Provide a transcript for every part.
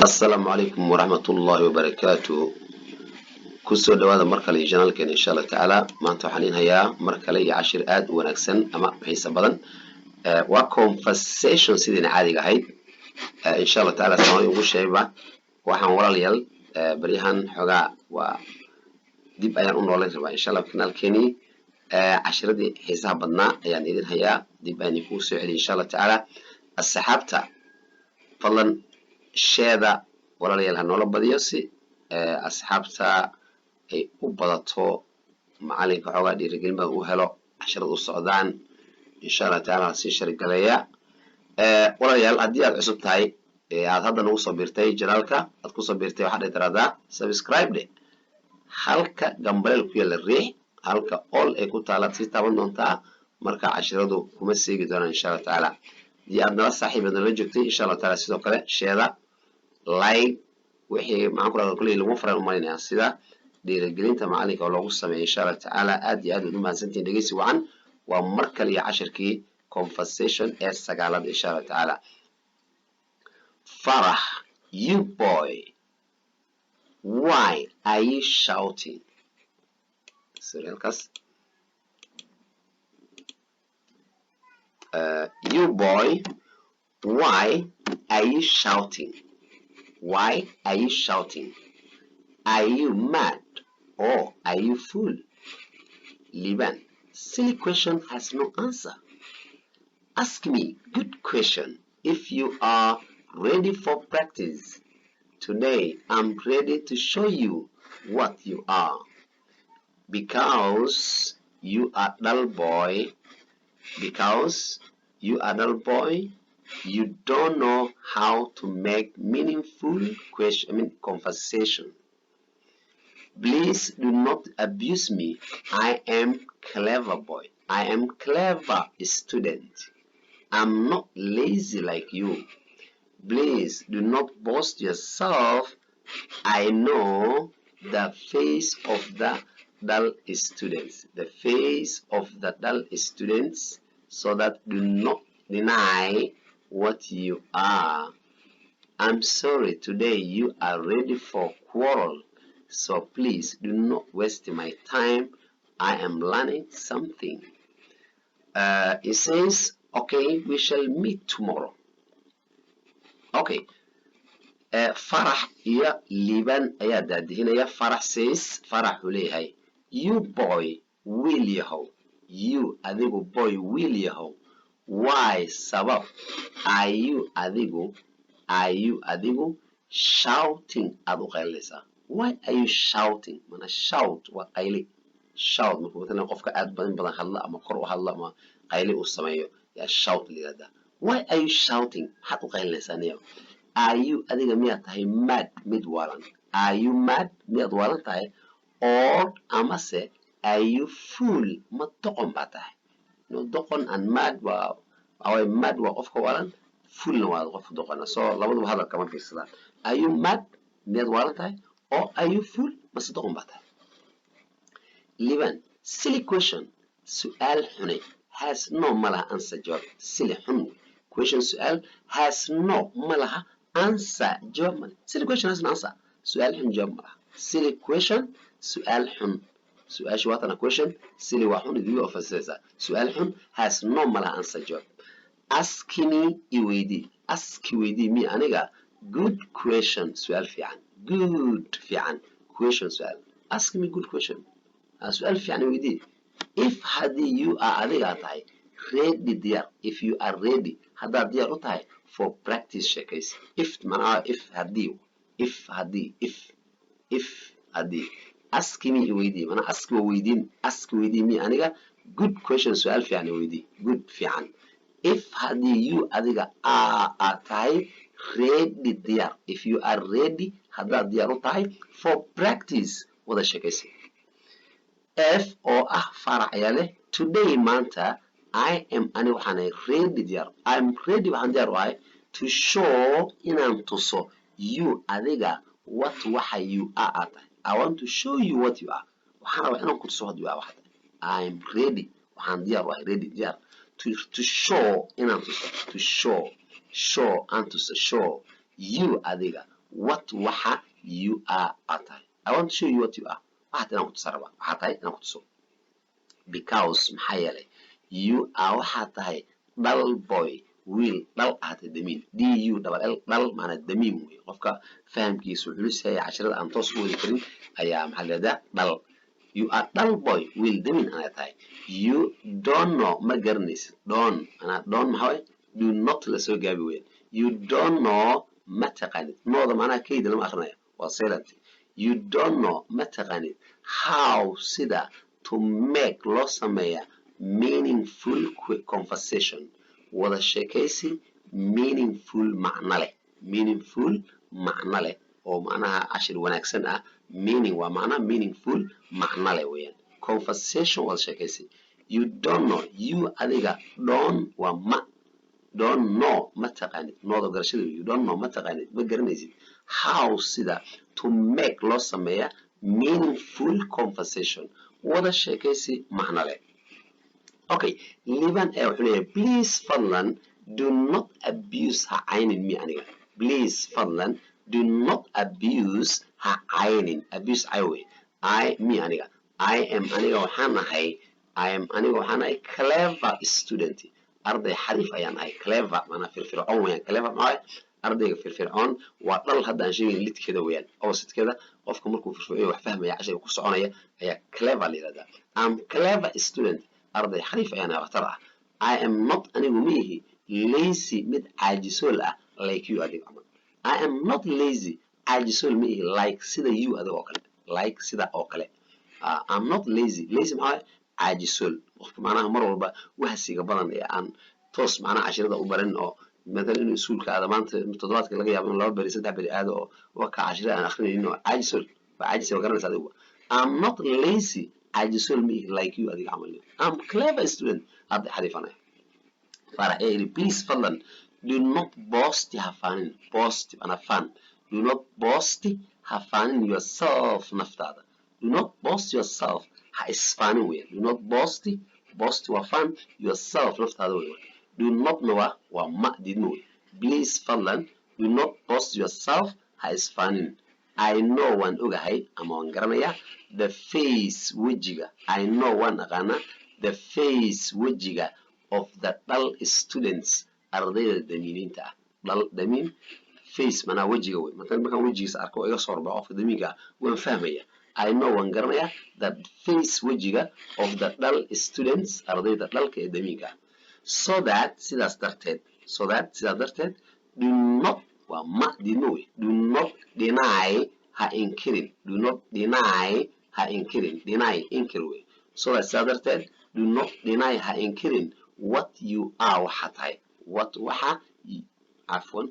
Asalaamu calaykum waraxmatullaahi wabarakaatu. Kusoo dhawaada mar kale channelkeena. Insha Allah tacaala, maanta waxaan in hayaa mar kale iyo cashir aad u wanaagsan ama xiiso badan. Waa conversation sidiina caadiga ahayd. Insha Allah tacaala, saan ugu sheegba, waxaan, walaalayaal, baryahan xoogaa waa dib ayaan u noolayn rabaa, insha Allah. Kanaalkeenii cashiradii xiisaha badnaa ayaan idin hayaa, dib ayaan idinkugu soo celiyay, insha Allah tacaala. Asxaabta, fadlan share-da, walaalayaal, ha noola badiyo si asxaabta ay u badato, macalinka xoogaa dhiirigelin badan u helo, casharada u socdaan, insha Allah tacaala. Sii share-galeeya, walaalayaal. Haddii aad cusub tahay, aad hadda nagu soo biirtay channelka, aad kusoo biirtay, waxaad dhihi tiraahdaa subscribe dhe, halka gambaleel ku yaalla riix, halka all ay ku taalaad sii taaban doontaa. Marka cashiradu kuma seegi doonaan, insha Allah tacaala. Haddii aad nala saaxiib nala joogtay, insha Allah taala, sidoo kale share-da, like, wixii maxaan ku rahdaa, kulley lagu faran umaynaya sida dhiirigelinta macalinka oo loogu sameeyo, insha Allah tacaala. Aad iyo aad waad u mahadsantihin. Dhegeysi wacan. Waa mar kale iyo cashirkii conversation ee sagaalaad, insha Allah tacaala. Farah: "You boy, why are you shouting?" Sorry, halkaas. "You boy, why are you shouting? Why are you shouting? Are you mad or are you fool?" Liban: "Silly question has no answer. Ask me good question if you are ready for practice. Today I'm ready to show you what you are. Because you are dull boy, because you are dull boy, you don't know how to make meaningful question, I mean, conversation. Please do not abuse me. I am clever boy. I am clever student. I'm not lazy like you. Please do not boast yourself. I know the face of the dull students, the face of the dull students, so that do not deny what you are. I'm sorry, today you are ready for quarrel, so please do not waste my time. I am learning something." He says, "Okay, we shall meet tomorrow." Okay. Farax iyo Liibaan ayaa daadihinaya. Farax says, Farax uu leeyahay, "You boy, wiil yahow, you, adigu, boy, wiil yahow, why, sabab, are you, adigu, are you, adigu, shouting, aad u qaylinaysaa? Why are you shouting?" Mana shout waa qayli. Shout markuu matalan qofka aad badan badan hadla ama kor u hadla ama qayli uu sameeyo yaa shout la yihahdaa. "Why are you shouting?" Maxaad u qaylinaysaa, niyo? "Are you," adiga, miyaad tahay, "mad," mid waalan? "Are you mad?" Miyaad waalan tahay? "Or," amase, "are you fool?" Ma doqon baa tahay? No, doqon and mad waa waxaa waye, mad waa qofka waalan, foolna waa qofka doqona, so labaduba hadal kama fiirsadaan. "Are you mad?" Miyaad waalan tahay? "Or are you fool?" Mase doqon baa tahay? Liban: "Silly question," su'aal xune, "has no," ma laha, "answer," jawaab. Silly, xun, question, su'aal, has no, ma laha, answer, jawaab male. Silly question has no answer. Su'aal xun jawaab ma laha. Silly question, su'aal xun. Su'aasha waatana, question, silly waa xun, idiga oo fasiraysaa. Su'aal xun, has no, ma laha, answer, jawaab. "Ask me," i weydii, "ask," weydii, "me," aniga, "good question," su'aal fiican, good, fiican, question, su'aal. "Ask me good question," su'aal fiican weydii, "if," haddii, "you are," adigaa tahay, "ready," diyaar, "if you are ready," haddaad diyaar u tahay, "for practice," sheekaysi. If macnaha if, haddii, if, haddii, if, haddii, "ask me," i weydii, macnaha ask waa weydiin, "ask," weydii, "me," aniga, "good question," su'aal fiican i weydii, good, fiican, "if," haddii, "you," adiga, are, aad tahay, "ready," diyaar, "if you are ready," haddaad diyaar u tahay, "for practice," wada sheekaysi. F oo ah Farax ayaa leh, "Today," maanta, "I am," ani waxaan ahay, "ready," diyaar, "I'm ready," waxaan diyaar u ahay, "to show," inaan tuso, "you," adiga, "what," waxa, "you are," aad tahay. I want to show you what you are. Waxaan rabaa inaan ku tuso what you are, waxa tahay. I'm ready, waxaan diyaar u ahay, ready, diyaar, to show, inaan tuso, to show, show, aan tuso, show, "you," adiga. What waxa, you are aad tahay. I want to show you what you are. Waxaa tahay inaan ku tusa rabaa, waxaa tahay inaan ku tuso. Because maxaa yeelay, you are waxaa tahay, dull boy wiil dull ahaatay, damiin, D U double L, dull maanaa damiin wey. Qofka fahamkiisu culus yahay, casharada aan toos u wadi karin ayaa maxaa la yidhahdaa dull. You are dull boy, wiil damiin ayaa tahay. You don't know, ma garanaysid. Don't manaa don't maxaa waye? Do not la soo gaabi weyan. You don't know, ma taqaanid. Know-da macnaha kayda lama akhrinayo, waa silent. You don't know, ma taqaanid, how sida, to make loo sameeya, meaningful conversation wada sheekaysi, meaningful macno leh, meaningful macno leh oo macnaha cashir wanaagsan ah. Meaning waa macna, meaningful macno leh weeyaan, conversation wada sheekaysi. You don't know, you adiga, don't waa ma, don't know ma taqaanid, know-da garashada. You don't know, ma taqaanid, ma garanaysid, how sida, to make loo sameeya, meaningful conversation wada sheekaysi macno leh. Okay, Liban ee wuxuu leeyahay, please fadlan, do not abuse ha caynin, me aniga. Please fadlan, do not abuse ha caynin, abuse cay wey, I me aniga. I am aniga waxaan ahay, I am aniga waxaan ahay, clever student arday xariif ayaan ahay. Clever maanaa firfircoon weeyaan. Clever maxaa? Ardayga firfircoon waa dull hadda aan sheegayn lidkeeda weeyaan, oppositekeeda. Qofka markuu firfircoon wax fahmaya, cashirka ku soconaya ayaa clever la yihahdaa. Am clever student, arday xariif ayaan ahay, khatar ah. I am not anigu ma ihi, lazy mid caajisool ah, like you adiga camal. I am not lazy caajisool ma ihi, like sida, you adiga oo kale, like sida oo kale. I'm not lazy. Lazy maxaa? Caajisool. Qofka macnaha mar walba wahsiga badan ee aan toos macnaha cashirada u barin, oo matalan inuu iskuulka aado maanta, toddobaadka laga yaabo in 2 beri 3 beri aado, oo waka cashirada aan akrinaynin, oo caajisool waa caajis, waa garanaysa adigu. I'm not lazy caajisool ma ihi, like you adiga camal. I'm clever student, arday xariifanaya. Faarax ayaa yidhi, please fadlan, do not boast ha faanin. Boast ana fan. Do not boast ha faanin, yourself naftaada. Do not boast yourself ha isfaanin weeyaan. Do not boast, boast waa fan, yourself naftaada weeyaan. Do notna waa ma diidmo wey. Please fadlan, do not boast yourself ha isfaanin. I know waan ogahay ama waan garanayaa, the face wejiga. I know waan aqaanaa, the face wejiga, of the dull students ardayda damiiniinta ah. Dull damiin, face manaa wejiga wey. Markaan wejigiisa arko oo iga soo horbaxo qofka damiinka ah, waan fahmaya. I know waan garanayaa, the face wejiga, of the dull students ardayda dull-ka ee damiinka ah. So that sidaas darteed, so that sidaas darteed, do not waa ma diidmo wey, do not deny ha inkirin, do not deny ha inkirin, deny inkir wey. So that sidaas darteed, do not deny ha inkirin, what you are waxa tahay, what waxa, cafwan,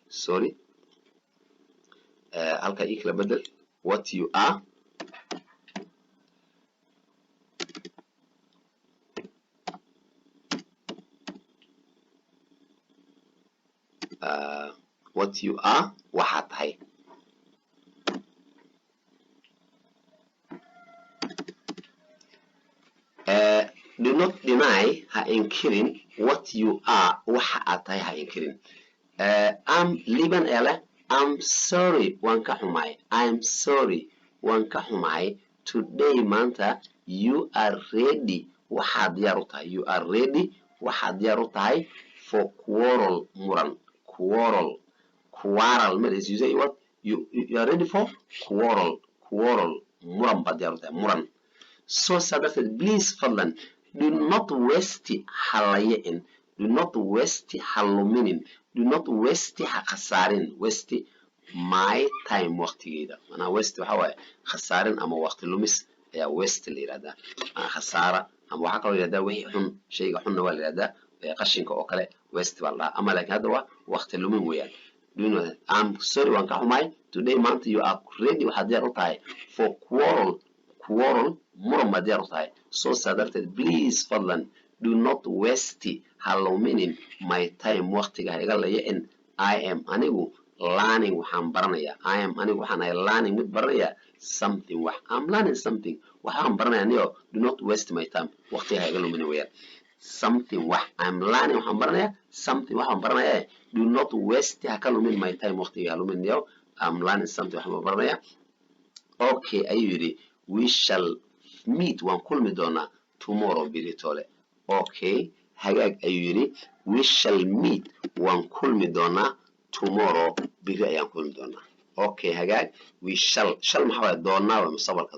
sorry, halka ii kala bedel, what you are. What you are waxaa tahay. Do not deny ha inkirin, what you are waxa aad tahay ha inkirin. Am Liban ee leh, I'm sorry waan ka xumahay, I'm sorry waan ka xumahay, today maanta, you are ready waxaad diyaar u tahay, you are ready waxaad diyaar u tahay, for quarrel muran. Quarrel, quarrel ma you say what? You are ready for quarrel, quarrel muran baad diyaar u tahay, muran. So saa darteed, please fadlan, do not waste ha layicin, do not waste ha luminin, do not waste ha khasaarin, waste my time waqtigeeda. Manaa waste waxaa waaye khasaarin ama waqti lumis ayaa waste la yihahdaa. Khasaara ama waxaa kaloo yihahdaa wixii xun, shayga xunna waa la yihahdaa, qashinka oo kale waste baa la dhahaa ama, laakiin hadda waa waqti lumin weeyaan. I'm sorry waan ka xumahay, today maanta, you are ready waxaad diyaar u tahay, for quarrel, quarrel muran baad diyaar u tahay. So saa darteed, please fadlan, do not waste ha luminin, my time waqtiga ha iga layicin. I am anigu, learning waxaan baranayaa, I am anigu waxaan ahay, learning mid baranaya, something wax. I'm learning something waxaan baranaya niyo. Do not waste my time waqtiga ha iga luminin weeyaan. Something wax, I'm learning waxaan baranayaa, something waxaan baranayaa. Do not waste ha ka lumin, my time waqtiga ha lumin niyo. I'm learning something, waxaan baranaya. "Okay," ayuu yidhi, "we shall meet," waan kulmi doonaa, "tomorrow," biritole. "Okay," hagaag, ayuu yidhi, "we shall meet," waan kulmi doonaa, "tomorrow," biri ayaan kulmi doonaa. Okay, hagaag. We shall, shall maxaa waaye? Doonaa waa mustaqbalka.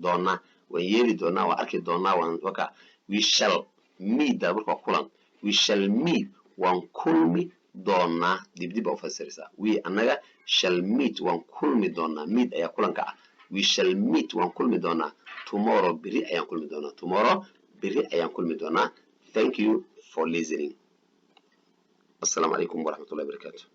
Doonaa, waan yeeli doonaa, waan arki doonaa, waan waka. We shall meet da marka waa kulan. We shall meet, waan kulmi doonaa. Dibdib baa u fasiraysaa. We, annaga, shall meet, waan kulmi doonaa. Meet ayaa kulanka ah. We shall meet, waan kulmi doonaa, tomorrow, beri ayaan kulmi doonaa. Tomorrow, beri ayaan kulmi doonaa. Thank you for listening. Assalaamu calaykum waraxmatullahi wabarakaatu.